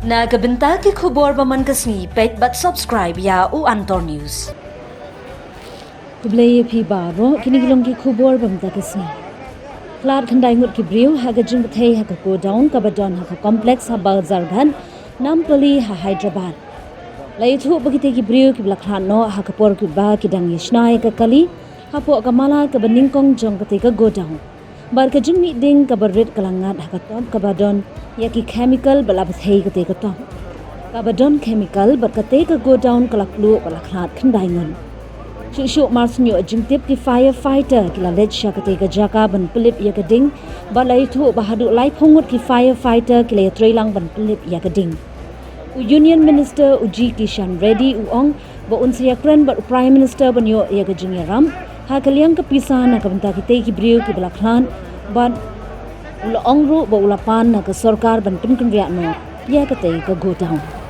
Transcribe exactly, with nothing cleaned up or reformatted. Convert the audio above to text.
Na ka bynta ki khubor ba man ka sngi, peit bad subscribe ïa u Antor News. Khublei ïa phi baroh, kine ki long ki khubor ba mynta ka sngi. Khlad khyndai ngut ki briew ha ka jingpyrthei ha ka godown kaba don ha ka complex ha Bazarghat, Nampally ha Hyderabad. La ïathuh ba kitei ki briew kiba la khlad noh ha ka por kiba ki dang ïa shna ïa ka kali hapoh ka mala kaba nyngkong jong katei ka godown. Bad ka jingmih ding kaba rit ka la ngat ha ka top kaba don ïa ki chemical ba la bthei katei ka top kaba don chemical, bad katei ka godown ka la pluh bad la khlad khyndai ngut. Shuh shuh marsien ïoh jingtip, ki firefighter ki la leit sha katei ka jaka ban pynlip ïa ka ding, bad la ïathuh ba haduh laiphew ngut ki firefighter ki la ïatreilang ban pynlip ïa ka ding. U Union Minister u G Kishan Reddy u ong ba un sa ïakren bad u Prime Minister ban ïoh ïa ka jingïarap ha ka liang ka pisa na ka bynta kitei ki briew kiba la khlad, bad u la ong ruh ba u la pan na ka sorkar ban pynkynriah noh ïa katei ka godown.